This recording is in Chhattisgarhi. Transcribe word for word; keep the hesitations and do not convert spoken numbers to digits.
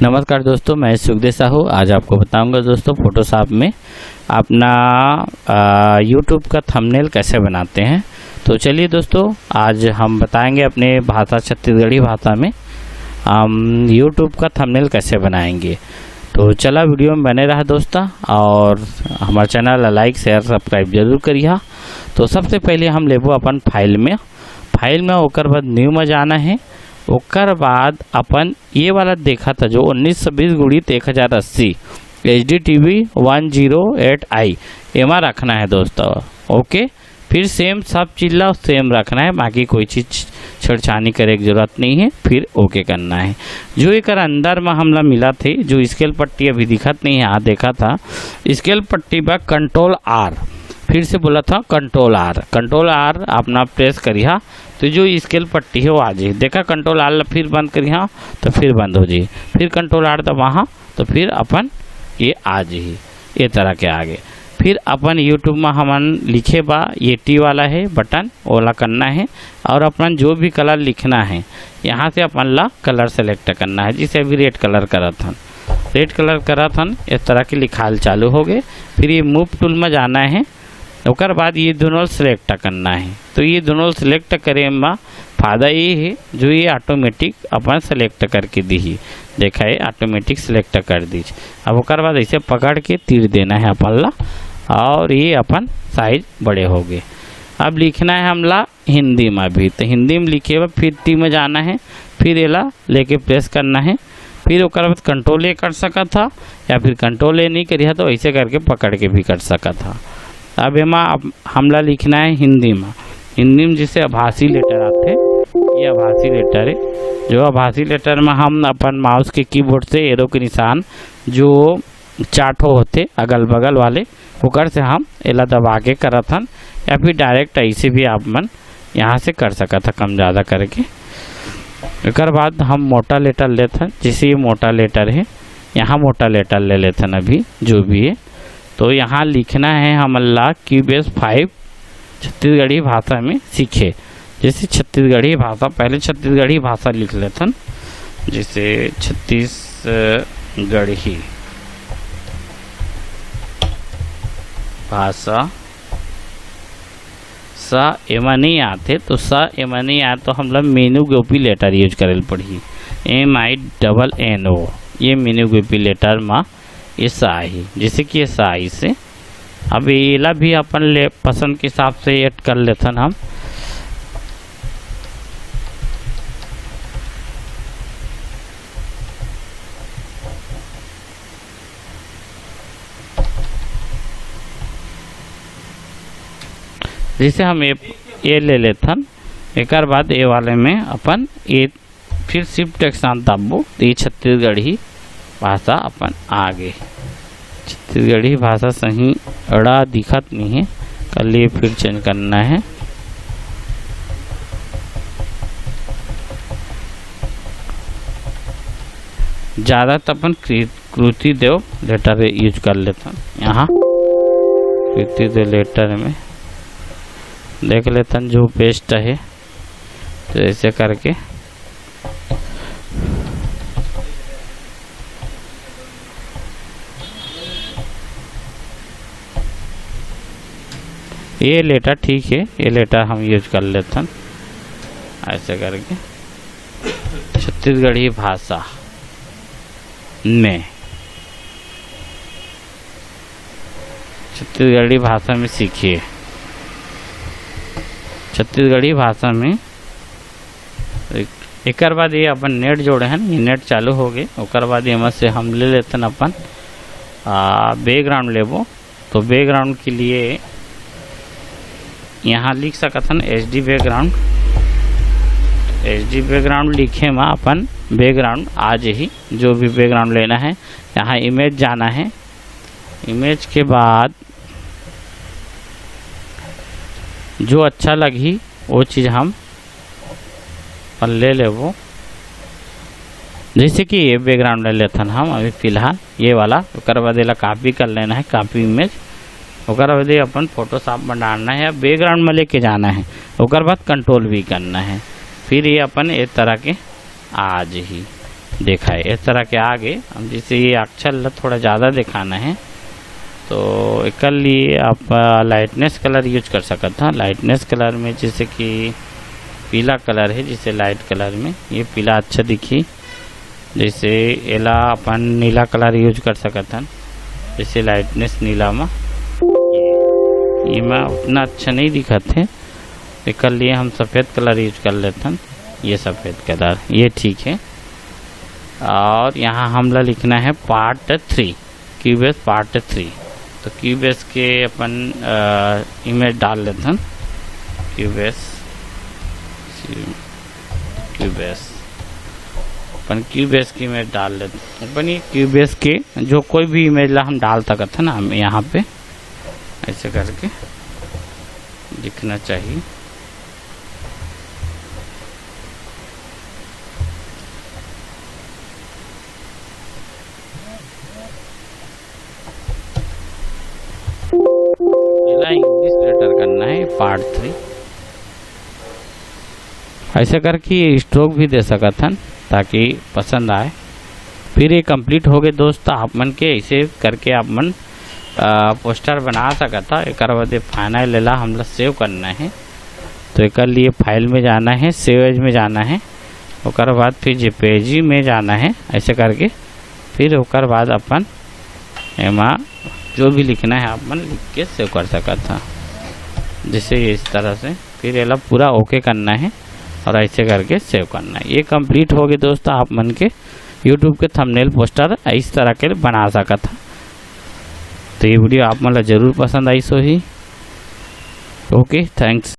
नमस्कार दोस्तों, मैं सुखदेव साहू। आज आपको बताऊंगा दोस्तों, Photoshop में अपना, आ, YouTube का थंबनेल कैसे बनाते हैं। तो चलिए दोस्तों, आज हम बताएंगे अपने भाषा, छत्तीसगढ़ी भाषा में हम YouTube का थंबनेल कैसे बनाएंगे। तो चला, वीडियो में बने रहा दोस्तों, और हमारे चैनल ला like, share, subscribe जरूर करिहा। तो सबसे पहले हम लेबो अपन फाइल में, फाइल में ओकर बाद न्यू में जाना है। ओकर बाद अपन ये वाला देखा था जो उन्नीस सौ बीस गुणित एक हज़ार अस्सी, H D T V one zero eight I, एमा रखना है दोस्तों। ओके, फिर सेम सब चीज ला सेम रखना है, बाकी कोई चीज छेड़छानी करे के जरूरत नहीं है। फिर ओके करना है। जो एकर अंदर में हमला मिला थे, जो स्केल पट्टी अभी दिखत नहीं है, आ देखा था स्केल पट्टी पर कंट्रोल आर, फिर से बोला था कंट्रोल आर, कंट्रोल आर अपना प्रेस करिहा तो जो स्केल पट्टी है वो आ जाए। देखा, कंट्रोल आर ला फिर बंद करिहा तो फिर बंद हो जाए, फिर कंट्रोल आर दबाहा तो फिर अपन ये आ जाही, ये तरह के आगे। फिर अपन YouTube में हमन लिखे बा, ये टी वाला है बटन, ओला करना है और अपन जो भी कलर लिखना है यहाँ से अपन ला कलर सेलेक्ट करना है। जैसे अभी रेड कलर करत हन, रेड कलर करत हन, इस तरह के लिखाल चालू हो गए। फिर ये मूव टूल में जाना है, ओकर बाद ये दोनों सेलेक्ट करना है। तो ये दोनों सेलेक्ट करे में फायदा ये है जो ये ऑटोमेटिक अपन सेलेक्ट करके दीही। देखा, ये ऑटोमेटिक सेलेक्ट कर दीज। अब ओकर बाद ऐसे पकड़ के तीर देना है अपन ला और ये अपन साइज बड़े हो गए। अब लिखना है हमला हिंदी में भी, तो हिंदी में लिखे बर फिर टी में जाना है, फिर एला लेके प्रेस करना है, फिर ओकर बाद कंट्रोल ए कर सकत हा या फिर कंट्रोल ए नहीं करिहा तो ऐसे करके पकड़ के भी कर सकत हा। अब एमा अब हमला लिखना है हिंदी में। हिंदी में जैसे आभासी लेटर आथे, ये आभासी लेटर है। जो आभासी लेटर में हम अपन माउस के कीबोर्ड से एरो के निशान जो चार ठो होथे अगल बगल वाले, ओकर से हम एला दबा के करत हन, या फिर डायरेक्ट ऐसे भी आप मन यहाँ से कर सकत ह, कम ज़्यादा करके। एकर बाद हम मोटा लेटर लेत हन, जैसे ये मोटा लेटर है, यहाँ मोटा लेटर ले लेत हन अभी जो भी है। तो यहाँ लिखना है हमन ला क्यूबेस फाइव छत्तीसगढ़ी भाषा में सीखे। जैसे छत्तीसगढ़ी भाषा, पहले छत्तीसगढ़ी भाषा लिख लेथन, जैसे छत्तीसगढ़ी भाषा। सा एमा नहीं आते, तो सा एमा नहीं आए तो हमला मेनू गोपी लेटर यूज करे ल पड़ही, M I double N O। ये मेनू गोपी लेटर मा ये सा आही, जैसे कि ये सा आइसे। अब एला भी अपन ले पसंद के हिसाब से ऐड कर लेथन हम। जैसे हम ये, ये ले लेथन, एकर बाद ये वाले में अपन ये फिर शिफ्ट एक साथ दाबबो, तो ये छत्तीसगढ़ी भाषा अपन आ गे। छत्तीसगढ़ी भाषा सही अड़ा दिखत नहीं है, कल ये फिर चेंज करना है। ज़्यादा तो अपन कृ-, कृति देव लेटर यूज कर लेथन। यहाँ कृति देव लेटर में देख लेथन जो बेस्ट है, तो ऐसे करके ये लेटर ठीक है, ये लेटर हम यूज कर लेथन ऐसे करके। छत्तीसगढ़ी भाषा में, छत्तीसगढ़ी भाषा में सीखिए। छत्तीसगढ़ी भाषा में एक, एकर बाद ये अपन नेट जोड़े हन, ये नेट चालू हो गए। ओकर बाद एमा से हम ले लेथन अपन, आ, बैकग्राउंड लेबो। तो बैकग्राउंड के लिए यहाँ लिख सकत हन H D background. H D background लिखे मा अपन बैकग्राउंड आ जाही, जो भी बैकग्राउंड लेना है। यहाँ इमेज जाना है, इमेज के बाद जो अच्छा लगही वो चीज़ हम अपन ले लेबो। जैसे कि ये बैकग्राउंड ले लेथन हम अभी फिलहाल ये वाला, ओकर बाद एला कॉपी कर लेना है, कॉपी इमेज। ओकर बाद ये अपन फोटोशॉप में डालना है, बैकग्राउंड में लेके जाना है, ओकर बाद कंट्रोल वी करना है, फिर ये अपन ए तरह के आ जाही। देखा है, इस तरह के आ गए। अब जैसे ये अक्षर ला थोड़ा ज़्यादा दिखाना है, तो एकर लिए आप लाइटनेस कलर यूज कर सकत हा। लाइटनेस कलर में जैसे कि पीला कलर है, जैसे लाइट कलर में ये पीला अच्छा दिखी, जैसे एला अपन नीला कलर यूज कर सकत हन, जैसे लाइटनेस नीला में ये, ये में उतना अच्छा नहीं दिखत है, एकर लिए हम सफ़ेद कलर यूज कर लेथन। ये सफ़ेद कलर ये ठीक है। और यहाँ हमला लिखना है part three, Cubase part three. तो क्यूबेस के अपन इमेज डाल लेथन, क्यूबेस, क्यूबेस, अपन क्यूबेस की इमेज डाल लेथन। अपन ये क्यूबेस के जो कोई भी इमेज ला हम डाल सकत हन ना, हम यहाँ पे ऐसे करके दिखना चाहिए। एला इंग्लिश लेटर करना है पार्ट थ्री। ऐसे करके ये स्ट्रोक भी दे सकत हन ताकि पसंद आए। फिर ये कंप्लीट हो गए दोस्त, आप मन के ऐसे करके आप मन पोस्टर बना सकत हा। एक बाद फाइनल एला हमला सेव करना है, तो एक लिए फाइल में जाना है, सेव एज में जाना है, ओकर बाद फिर जेपीजी में जाना है। ऐसे करके फिर ओकर बाद अपन एमा जो भी लिखना है आप मन लिख के सेव कर सकत हा। जैसे इस तरह से फिर एला पूरा ओके करना है और ऐसे करके सेव करना है। ये कंप्लीट हो गए दोस्त, आप मन के यूट्यूब के थंबनेल पोस्टर इस तरह के बना सकत हा। तो ये वीडियो आप मन ला जरूर पसंद आई होही। ओके, थैंक्स।